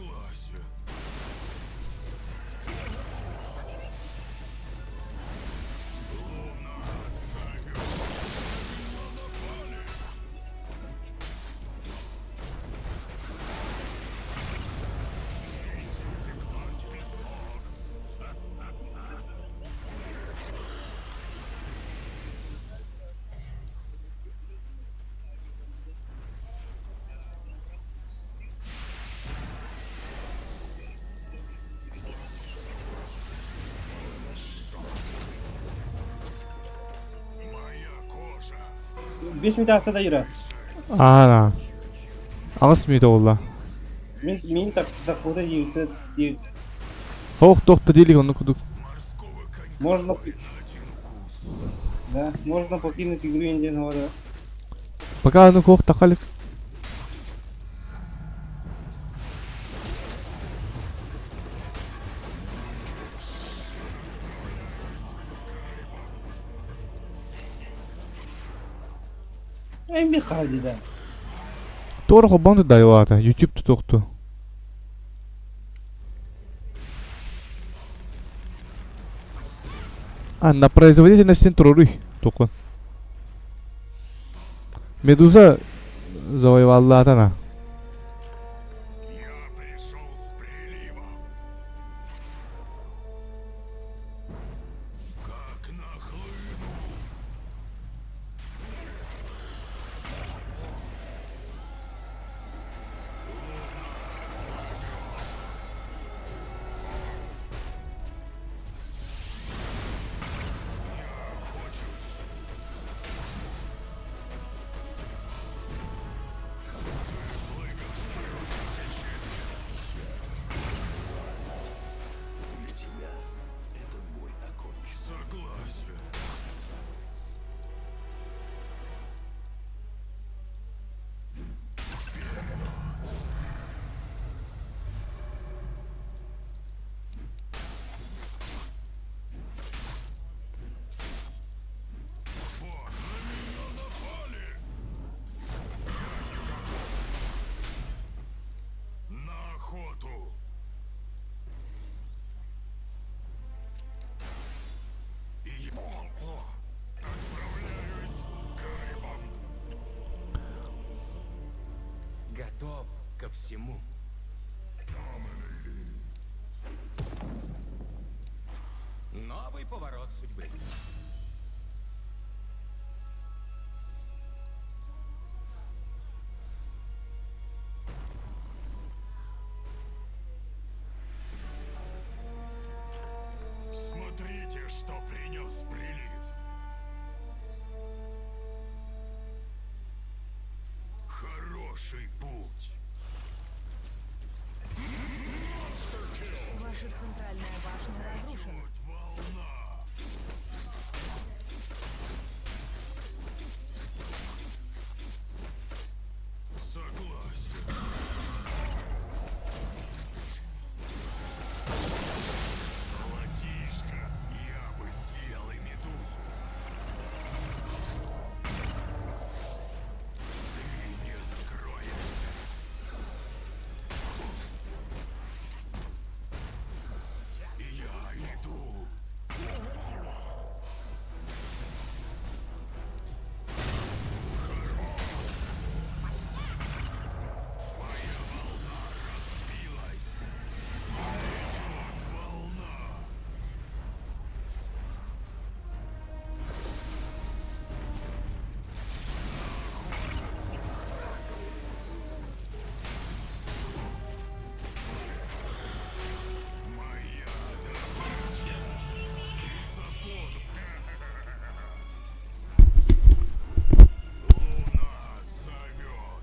Согласен. Луна зовет. На напали. Жизнь утекла в песок. Моя кожа. Биэс мүнүүтэ ааста да Юра? Аана. Аҕыс мүнүүтэ буолла. Мин мин такуда диир Туох туох да диилик оннук курдук. Морского конька Можно на один укус. да, можно покинуть игру диэн говорю. Пока аны куох тахалик. Эн bir хара дии да. Туора холбоон дайылаата, YouTube тутуохту. А, на производительности туруруй, тукун. Медуза завоеваллаатана. Я пришел с приливом. Как нахлыну. Я охочусь. Ты плывешь против течения. Для тебя этот бой окончен. Согласен. О, на меня напали! Я не готов. На охоту! И о, отправляюсь к рыбам. Готов ко всему. Новый поворот судьбы. Смотрите, что принес прилив. Хороший путь. Ваша центральная башня разрушена. Идет волна. Согласен. Золотишко, я бы съел и медузу. Ты не скроешься. Я иду. Хорош. Твоя волна разбилась. Идет волна. Моя добыча. Кисопод. Луна зовет.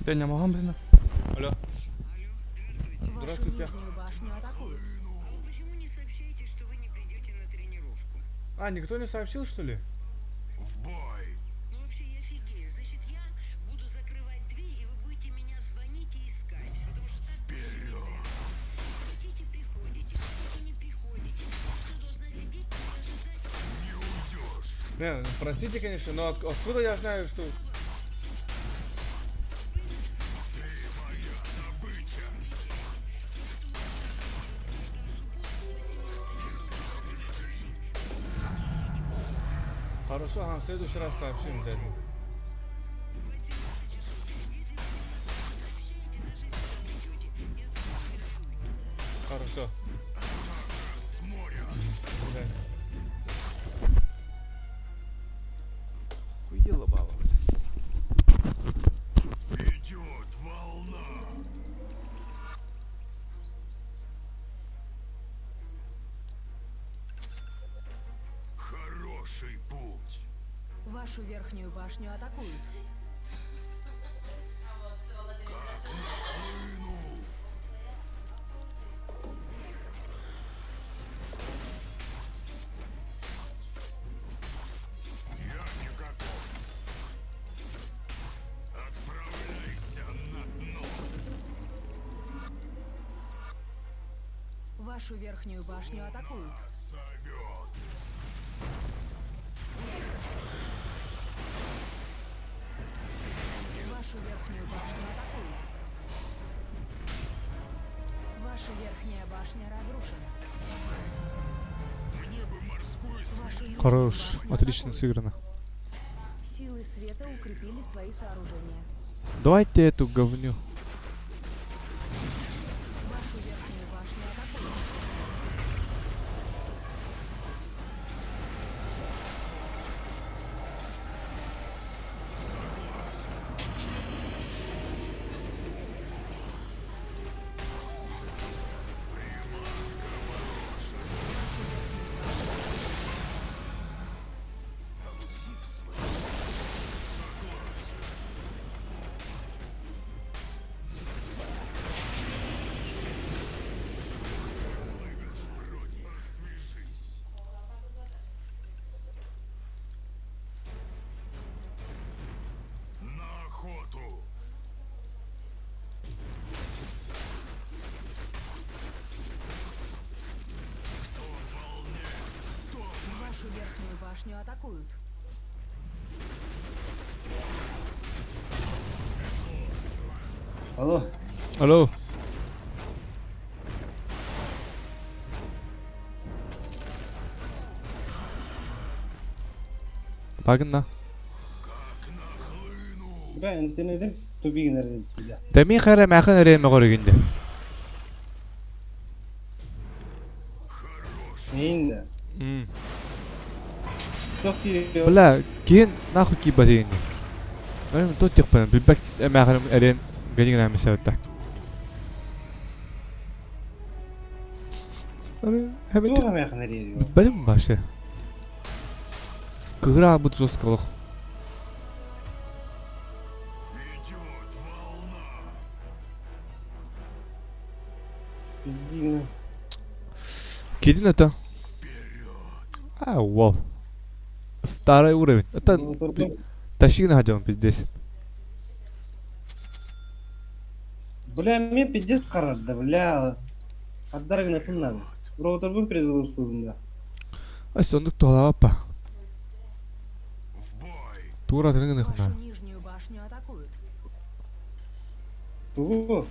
Дядя, могу, блин? Алло. Вашу Здравствуйте. нижнюю башню атакуют. А вы почему не сообщаете, что вы не придете на тренировку? А, никто не сообщил, что ли? В бой. Ну вообще я офигею. Значит, я буду закрывать дверь, и вы будете меня звонить и искать. Потому что так Вперед. хотите, приходите, хотите, не приходите. Я должна сидеть и ожидать. Не уйдешь. Не, ну, простите, конечно, но откуда я знаю, что... Ты моя добыча. Хорошо, ага, в следующий раз сообщим за это. Хорошо. С моря. До свидания. Хуела баба, Идет волна. Хороший путь. Вашу верхнюю башню атакуют. Хлыну. Я не готов. Отправляйся на дно. Вашу верхнюю башню атакуют. Зовет. Вашу верхнюю башню атакуют. Ваша верхняя башня разрушена. Мне бы морскую Вашу нижнюю Хорош, башню отлично атакуют. сыграно. Силы света укрепили свои сооружения. Давайте эту говню. Вашу верхнюю башню атакуют. Освежись. На охоту. Кто в волне, тот Вашу верхнюю башню атакуют. Алло. Алло. Багна. Бля, интернетим тупигин тебя. Да мин хайра мәхын эреме горегинде. Нейин М. Тох тире. Бля, кин нахуй киба дегенде. Мен тот тек бен билбек мәхын эрен генин намисәтта. Hemen Туға мәхын эриyor. Benim başı. Кыгыра бут жестколук. идет волна. Пиздигин. Кидин это. Вперед. А, вау. Второй уровень. Это тащи на хадям пиздец. Бля, мне пиздец карарда, бля. Аддаргына кым надо. Роутер перезагрузку да. Ай, сундук туалапа. В бой. Тура тренинг Вашу на. нижнюю башню атакуют. Тугу.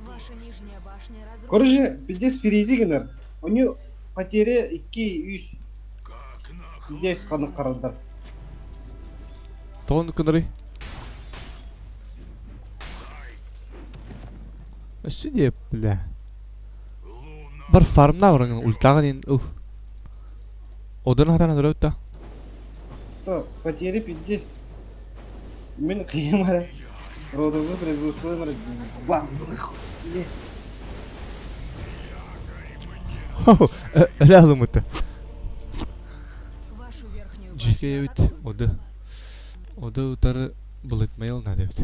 Ваша нижняя башня разрушена. Короче, пиздец ферезигинер. У нее потеря 2-3. Как на Пиздец қаны карардар. Тон кынры. Сиде, бля. Луна. Бар фармна орын ультагын ин ух. Одын хатана дөрөттө. То, потери пиздец. Мен қиын Роутер перезагрузку Бам. Ля лымыты. Вашу верхнюю башню Жикебит атакуют. оды. Оды утары булыт мейл на дебит.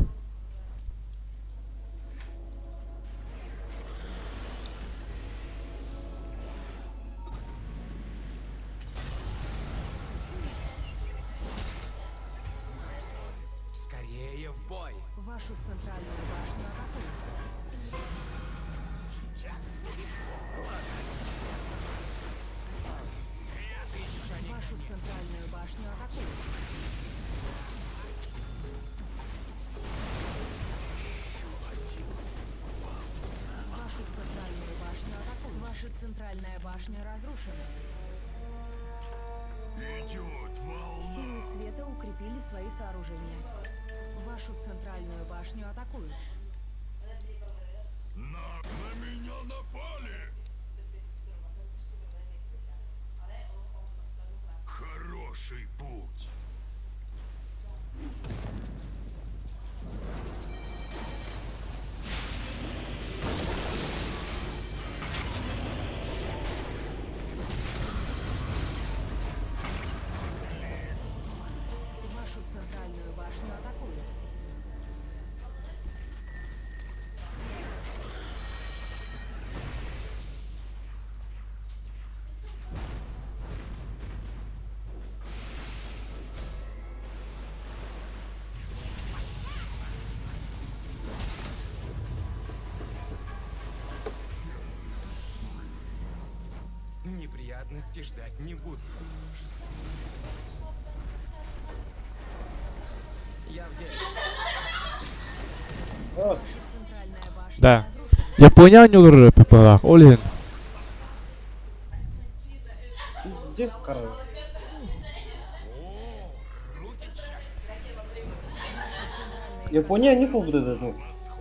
Скорее в бой. Вашу центральную башню атакуют. Вашу центральную башню атакуют. Вашу центральную башню атакуют. Ваша центральная башня разрушена. Идет волна. Силы света укрепили свои сооружения. Вашу центральную башню атакуют. На, на меня напали. Хороший путь. Вашу центральную башню атакуют. Неприятности ждать не будут. Я в деле. О, Ваша центральная башня Да. разрушена. Япония ньулар пипалах. Ол иһин. пиздец харар. О, руки чешутся. Япония не вот этот, ну,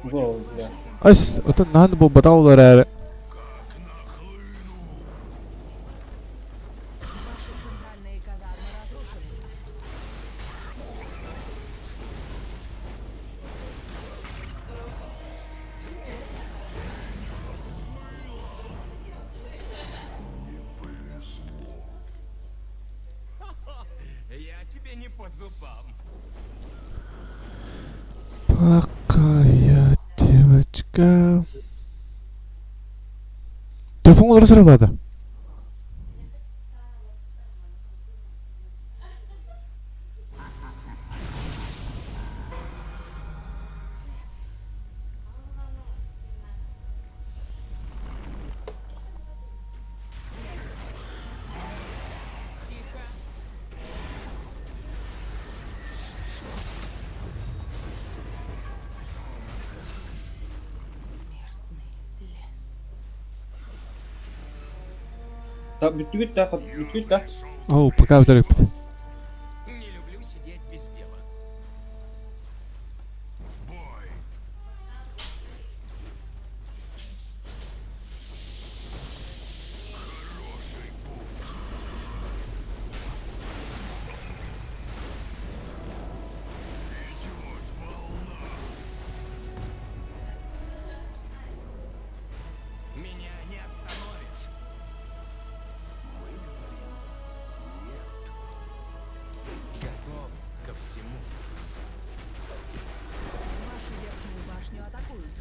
гол, бля. Ас, отон наһан буолбатах эрээри. Ваши центральные казармы разрушены. Не повезло. Я тебе не по зубам. Плакая девочка. Телефон олорор сыралаата. Тихо. Смертный лес. Да, бүттүгүт да, бүттүгүт да. Оо, пока бүтэриппит. Не люблю сидеть без дела. В бой. Хороший путь. Идет волна. Меня не остановишь. Мы говорим нет. Готов ко всему. Вашу верхнюю башню атакуют.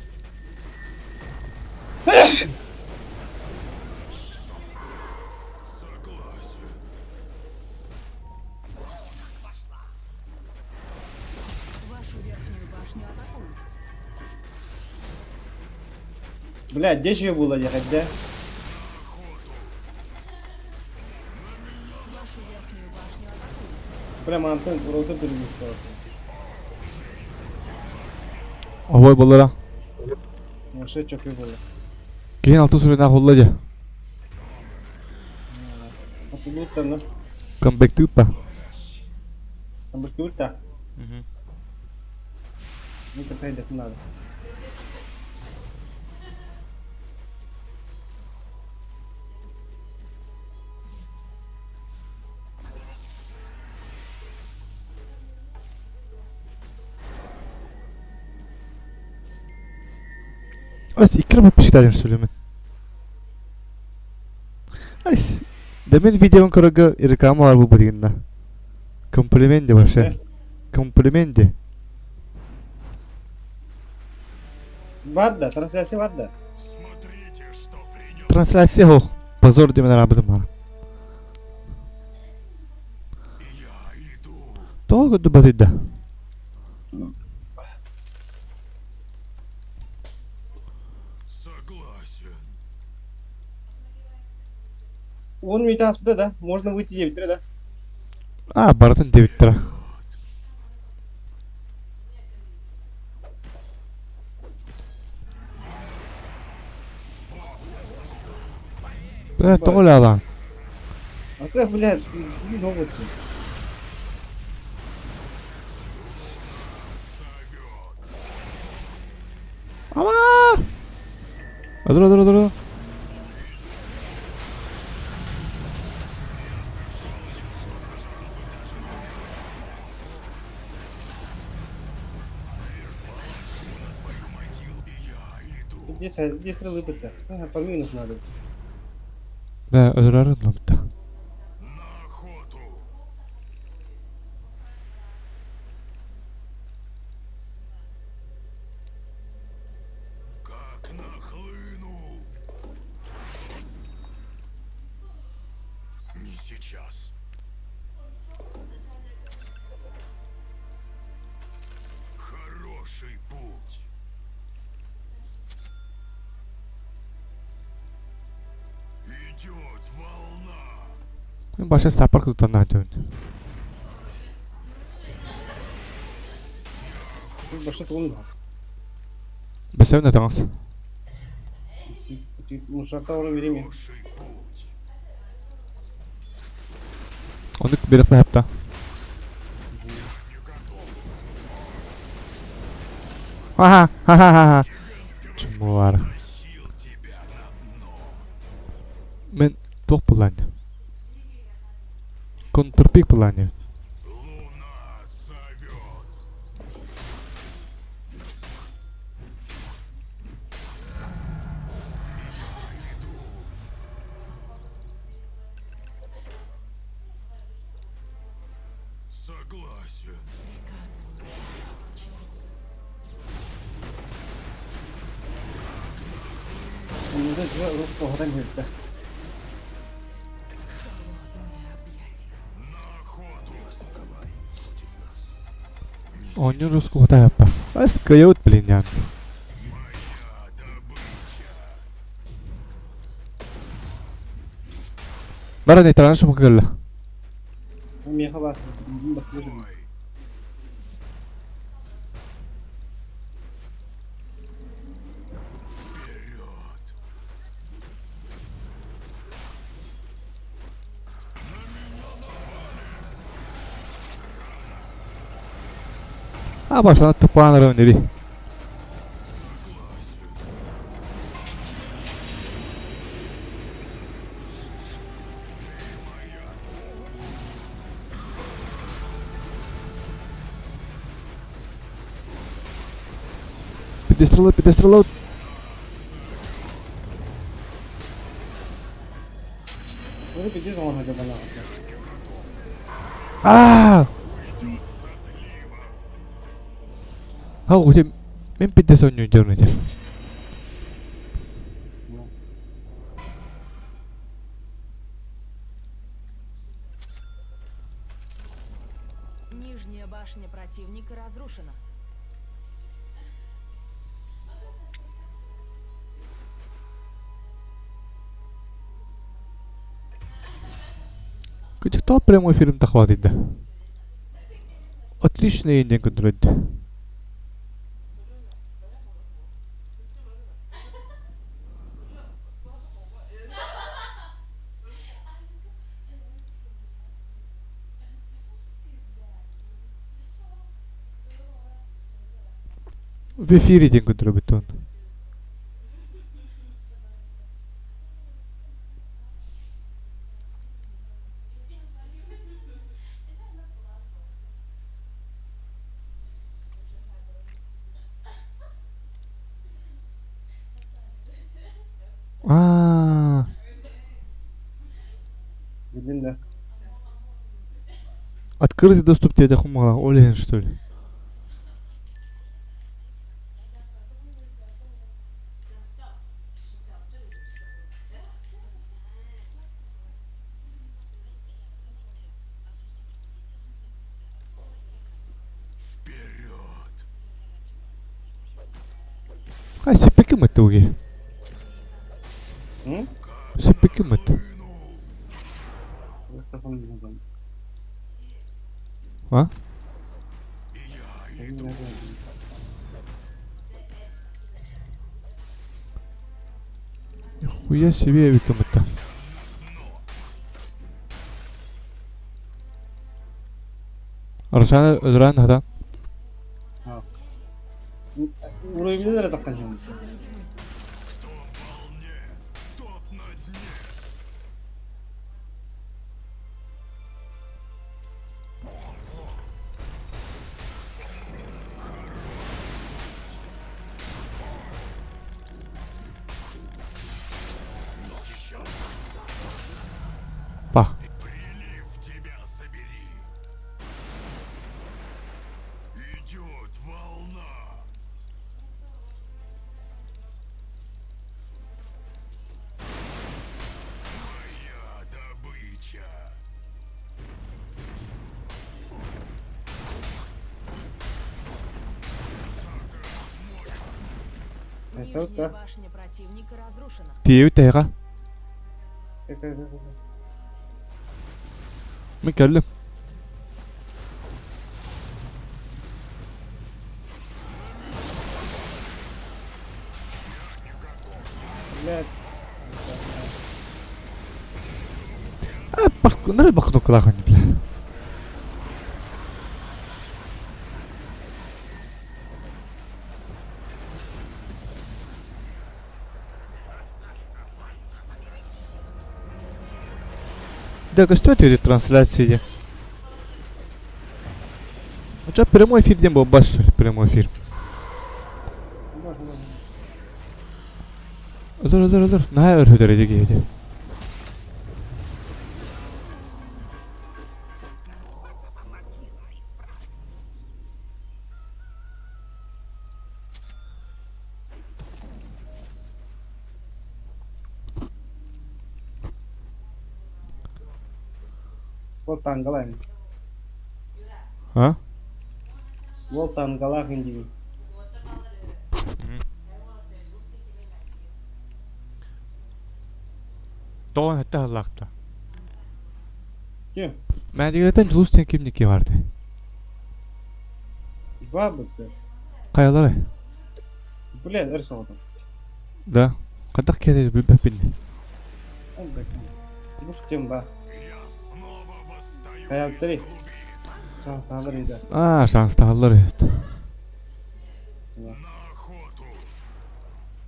Согласен. Вашу верхнюю башню атакуют. Бля, где же было ехать, да? Вашу верхнюю башню атакуют. Бля, мантын, роты перевести. Обой буоллара. Вообще чё было. Киһин алтын суруйнаах буолла дии. Атылуутта, ну, Камбэктыыппа. камбэктүүр Ну, какая надо. Ас икки подписчиктаах сүрүмүн. Ас да мин видеон көрөргө реклама буолбут гынна. Комплимент ди вообще. Комплимент ди. Бар да, трансляция бар да. Смотрите, что принес. Трансляция хоох. Позор диэн арабытым баар. Я иду. Тоҕо көрдө батыйда. Согласен. Он минут аспыта да, можно выйти 9 да. А, барытын диэбиттэрэ. Бля, тоҕо үлэлээн. А ты, блядь, новый ты. Ама! Dur dur dur. Где стрелы быта? Поминуть надо. Да, өлөрөр ылбыта. На охоту. Как нахлыну. Не сейчас. Хороший путь. Идет волна. Баша сапар тутан дön. Баша тугун бар. Бесевне таҥас. Мушакка орун берейин. Хороший путь. Onu bir hepta. Не готов. Ха ха ха ха. Чмуар. Тащил тебя на дно. Мен туох буллааны. Контрпик буллааны. Луна зовет. Я иду. Согласен. Приказываю подчиниться. Онда русского года Холодные объятия смерти. На охоту. Восставай против нас. Онньу руску хата хаппа. Аскайот блин ян. Моя добыча. Бара не тараныш мукалла. Меха бар. Басылыр. Ой. Вперед! А башана тупанырым деби. Пидестрела, пидестрела. Bunu bir zaman hadi bana. Аа! Хау, где мен пидес онньу дернете. Нижняя башня противника разрушена. Кычыктал прямой эфирим тахват да. Отличный день контроль. В эфире день контроль бетон. А, Bildim de. открытый доступ тебе хумала, Олен что ли? Вперед! А сипеки мы туги. Hı? Сипеки мы. А? Я иду. Нихуя себе викамыта. Арсааны өлөрөн хата. Уруйбун эрэ таххан иһэбин. Кто в волне, тот на дне. Па. Прилив тебя забери. Идет волна. Моя добыча. Нижняя башня противника разрушена. Тиэбит тэһэҕэ. Мин кэллим. Нары бакнукалаах бля. Да, көстүбэт үһү трансляция диэн. Оччо прямой эфир диэн буолбат что ли, прямой эфир. Өлөр, өлөр, өлөр. Наһаа өрүһүтэр ити киһити. Уол тангалаах А? Уол тангалаах диибин. Тоҕон этте халлаахта. Ким? Мээдигэтэн Дьулус диэн кимники барды? Баабыт. Хайалары? Бля, өр соҕотох. Да. Хайдах киһи билбэппин. Тем ба. Хайаптары. Шанстаалар ида. Аа, шанстаалар эбит.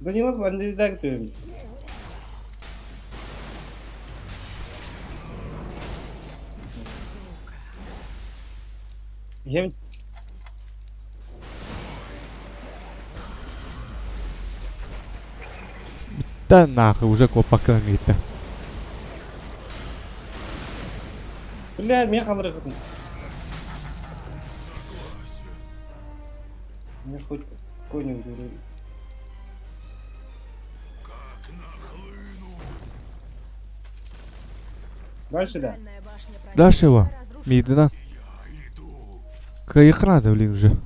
Данилов Андрейдаг төбөм. Ем Да нахуй, уже копакка гитте. Бля, мен қалдырып Мне хоть какой-нибудь уровень. Дальше да. Дальше его. Медленно. Кайық надо, блин, уже.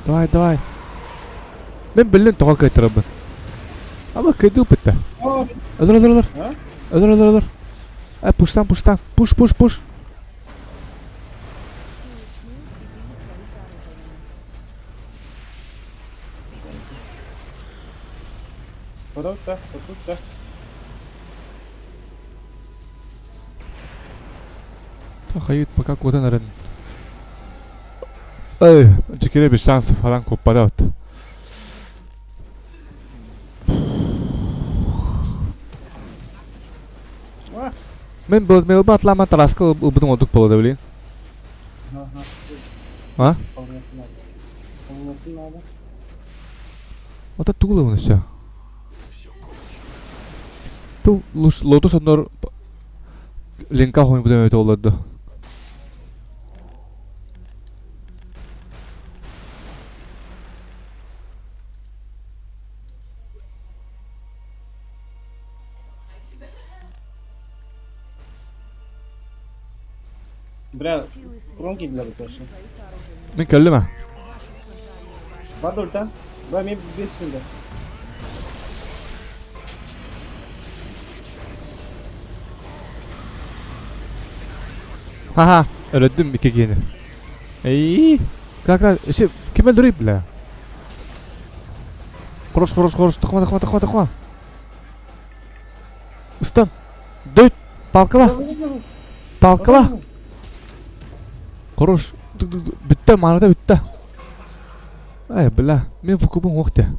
Давай, давай. Мен биллин тоҕо кыайтарабын. Ама кыйдыы бүттэ. Өлөр, өлөр, өлөр. Өлөр, өлөр, өлөр. Э, пуштан, пуштан. Пуш, пуш, пуш. Куда-то, куда-то. Хайыт пока куотан эрэн. Эй, дьикире без шансов falan куоппадаут. Мен был мелба атлама тараска ылбытым ордук буолла блин. А? Вот это тугулабын өссө. Ту лотус оннор линка хойбутум эбит олорду. Бля, громкий для точно. Мин кэллим а. Бадульта. Ба, мен 5 секунда. Ха-ха, өлөдүм икки киһини. Эй, как раз, ким өлдөрүй бля? Хорош, хорош, хорош. Тахма, тахма, тахма, тахма. Ыстан. Дөйт. Палкала. Палкала. Хорош. Бүттэ, маната бүттэ. Ай, бля. Мен фукубун уох те.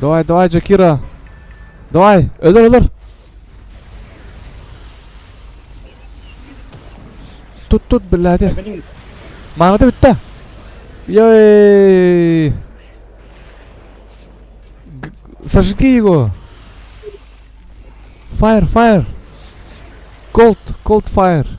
Давай, давай, Джакира. Давай, өлөр, өлөр. Тут, тут, блядь. Маната бүттэ. Йой. Сожги его. Fire, fire. Cold, cold fire.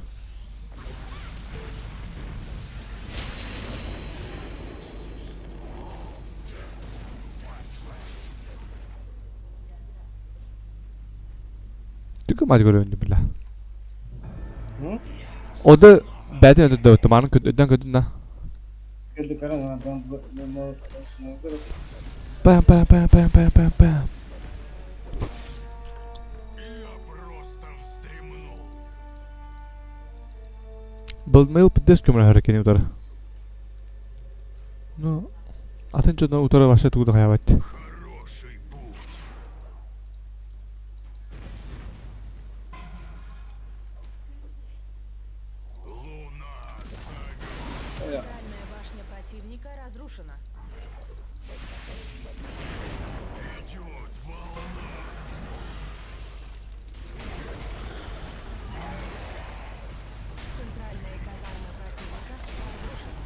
Түгү мать көрөбүн бля. Ода бәтин өтөдө манын өдөн көдүн да. Пам пам пам пам пам пам пам. Я просто вздремнул. Былмыл пиздец көмөлөһөр кини утары. Ну, атын дьоно утары вообще тугу да хайабат. Хороший путь. Луна зовет. Центральная башня противника разрушена. Идет волна. Центральная казарма противника разрушена.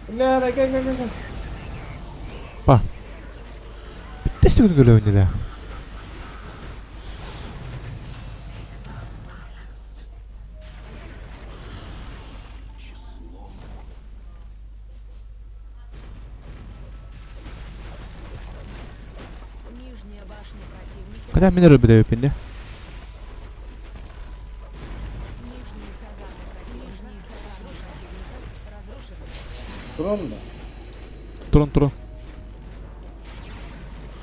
Бля, кэ кэ кэ кэ. Па. Бүттэ сүгүн көрөбүн Нижняя башня противника. Когда мен өлбүдэ биппин Нижние казармы противника. Нижние казармы противника разрушены. Туран да. Туран туран.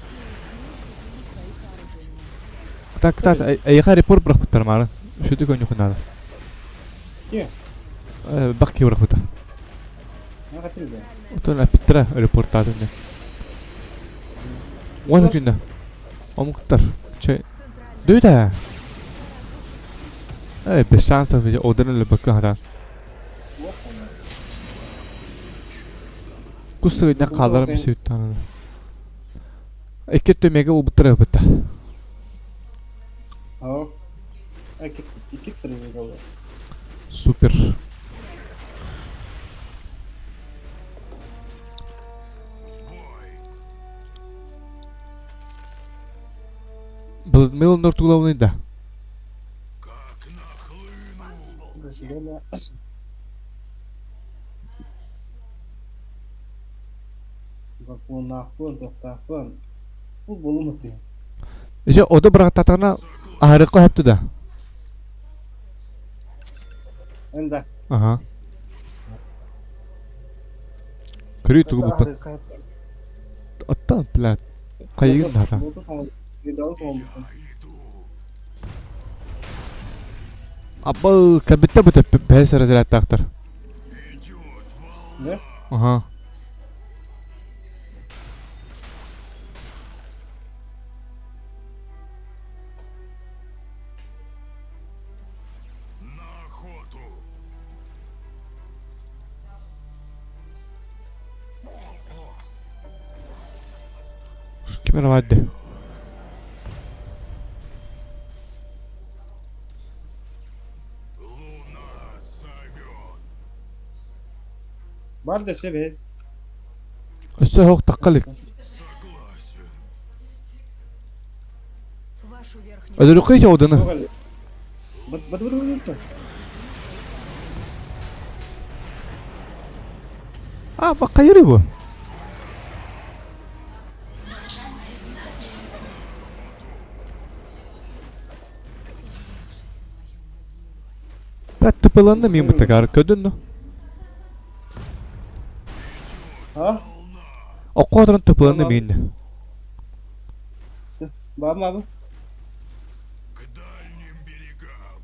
Силы тьмы укрепили свои сооружения. Так, так, эйха репорт бырахпыттар мары. Шүтү көнү хунада. Кие? Бак бырахпыта. Не хотел да. Отон апиттара репорттатын. Уан күндө. Омуктар. Че. Центральная Дүтэ. Эй, без шансов ведь оден лбк хара. Кусыгы не каларым сүттан. Эки төмеге убуттара бытта. Ау. Икит икит Супер. В бой. Был нортуглавный да. Как нахлыну. До свидания. Бакунаахпын, тохтаахпын. Бу болуматы. Же оду бырактатана арыкы хөптү да. Энда. Ага. Көрүү тугу бутта. Оттан, блядь. Кайыгын да. Я иду. Абы кабитте бут бәс разрядтактар. Идет волна. Да? Ага. На охоту. Ким эре Луна зовет. Бар десе бес. Өссө хоқ таққалык. Согласен. Вашу верхнюю Өдөрүккө одуну. Бат бат бат бат. А, бак кайыры бу. Блядь, тыпыланды мен бутагар көдүн ну. А? Окко отыран тыпыланна мииннэ. Баам баабы. К дальним берегам.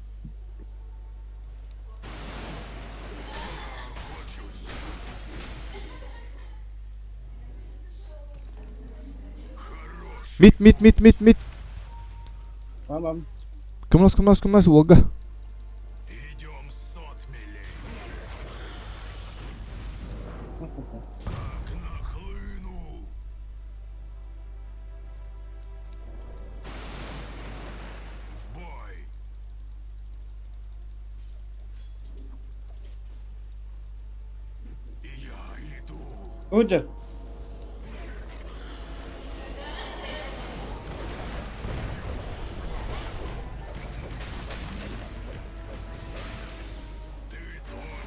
Охочусь. Хорош. Мит, мит, мит, мит, мит. Баам баам. Көмөлөс, көмөлөс, көмөлөс уолга. Идем с отмелей. Как нахлыну. В бой. Я иду. Оджа.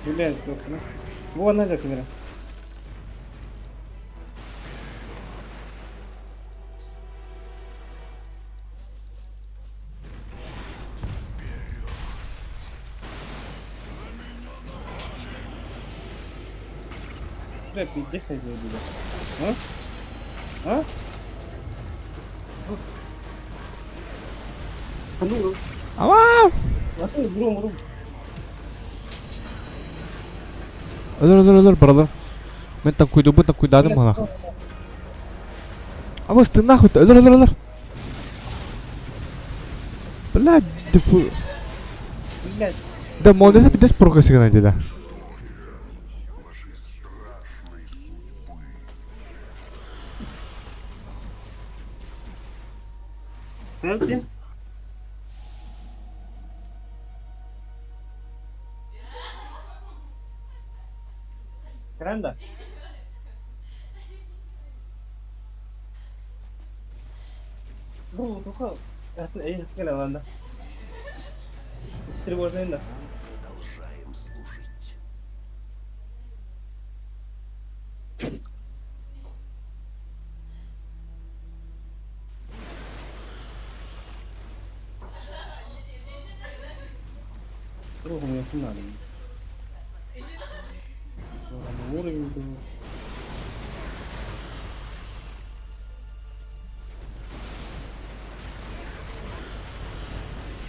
Блядь, только. Вон надо камера. Бля, пиздец, я буду. А? А? Ну, Амаа! а ты гром, гром. Өлөр, өлөр, өлөр, баралар. Мен такуйдубун, такуйдаадым мала. Абыс, ты нахуй, өлөр, өлөр, өлөр. Бля, дефу... Блядь. Да, молодец, пиздец прокасыгана деді. Вашей страшной судьбы. Подожди. Кранда? Бу, туха, эскалаланда. Тревожный, да. Продолжаем служить. Другу мне не надо. Там уровень был.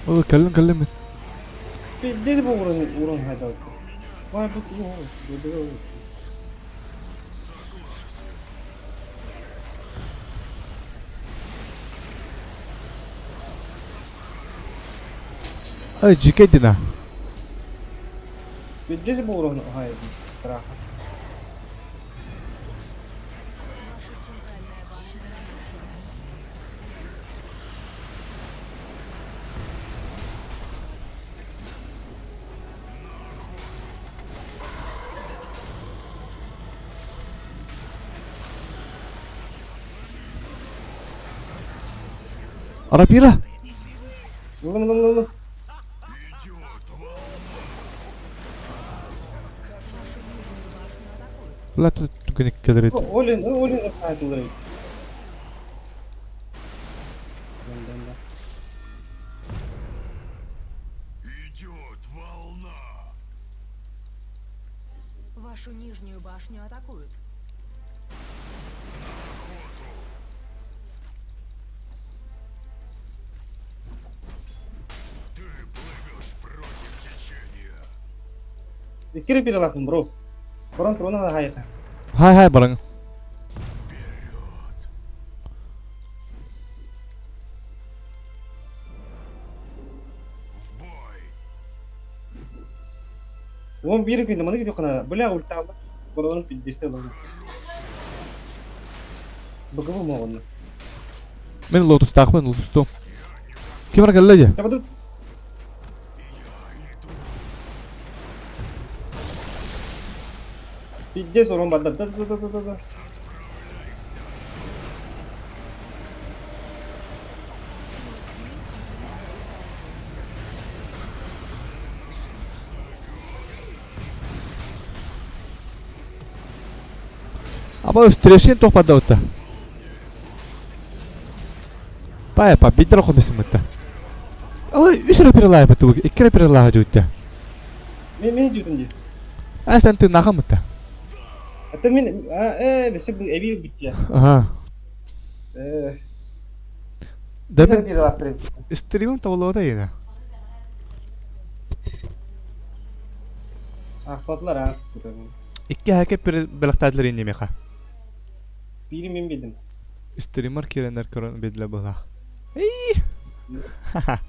Ол кэллим кэллим. Пиздец был уровень, урон хайдал. Ой, бу бу Ай, жике дина. Пиздец был урон хайдал. Страха. Ваша центральная башня разрушена. Арапира. Лым лым лым лым. Идет волна. Вашу нижнюю башню атакуют. Бля, тут гүнік кедірет. Олин, Олин хайдал. Да, да, да. Идет волна. Вашу нижнюю башню атакуют. Охоту. Ты плывешь против течения. Иккири перелапын, бро. Корон корона хайта. Хай хай барың. Вперед. В бой. Он бир күндө маны күтүп кана. Бля ульталды. Корон пиздец лым. Быгы могон. Мен лотустаахпын, лотусту. Ким бар кэллэ дии? Я буду Я иду. пиздец урон бар. Да да да да да да. Аба встречен туох бардабыта. Пая па бидер хомесимыта. Ой, үс эрэ перелаабыт икки эрэ перелааһа дьуйта. Мен мен жутум ди. Астан ты нахамыта. Это мин э өссө эбии бүттэ. Аха. Э. Да мин стримим табыллыбата иэнэ. Ахпатылар аас сытабын. Икки хаке бэлэхтээтилэр инни миэхэ. Биири мин бидим. Стример киирэннэр көрөн биэдилэр быһалаах. Эй! Ха-ха.